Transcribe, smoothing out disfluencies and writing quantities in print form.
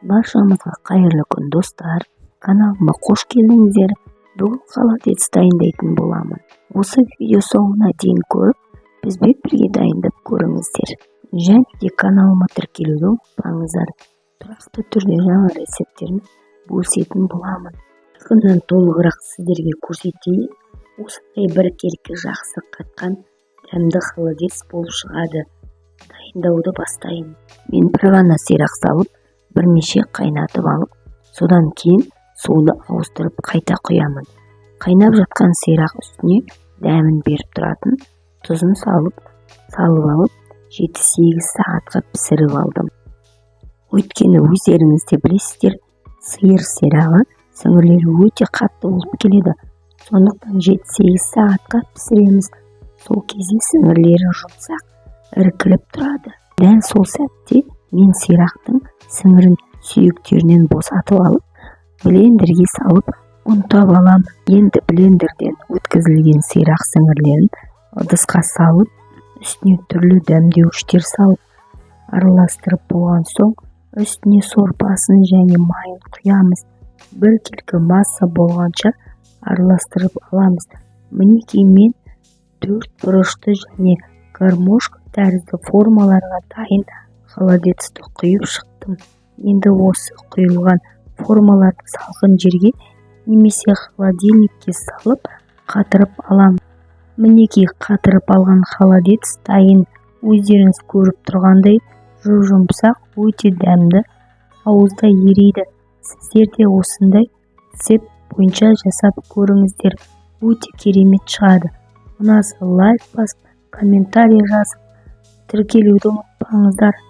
Баршамызға қайырлы күн, достар! Каналыма қош келдіңіздер! Бүгін холодец дайындайтын боламын. Осы видео соңына дейін көріп, бізбен бірге дайындап көріңіздер. Және де каналыма тіркелуді ұмытпаңыздар. Тұрақты түрде жаңа рецепттермен бөлісетін боламын. Жақыннан толығырақ сіздерге көрсетейін. Осындай біркелкі, жақсы қатқан, дәмді холодец болып шығады. Дайындауды бастайын. Мен бір ғана сирақ салып, бірнеше қайнатып алып, содан кейін суды ауыстырып, қайта құямын. Қайнап жатқан сирақ үстіне дәмін беріп тұратын тұзын салып алып, 7-8 сағатқа пісіріп алдым. Өйткені өздеріңіз де білесіздер, сиыр сирағы сіңірлері өте қатты болып келеді. Сондықтан 7-8 сағатқа пісіреміз. Сол кезде сіңірлері жұмсақ, іркіліп тұрады. Дәл сол сәтте мен сирақтың сіңірін сүйектерінен босатып алып, блендерге салып, ұнтап аламын. Енді блендерден өткізілген сирақ сіңірлерін ыдысқа салып, үстіне түрлі дәмдеуіштер салып, араластырып болған соң, үстіне сорпасын және майын құямыз. Біркелкі масса болғанша араластырып аламыз. Мінекей, мен төрт бұрышты және гармошка тәрізді формаларға дайын холодецті құйып шықтым. Енді осы құйылған формаларды салқын жерге немесе холодильникке салып, қатырып аламын. Мінекей, қатырып алған холодец дайын. Өздеріңіз көріп тұрғандай, жұп-жұмсақ, өте дәмді, ауызда ериді. Сіздер де осындай рецепт бойынша жасап көріңіздер, өте керемет шығады. Ұнаса, лайк басып, комментарий жазып, тіркелуді ұмытпаңыздар.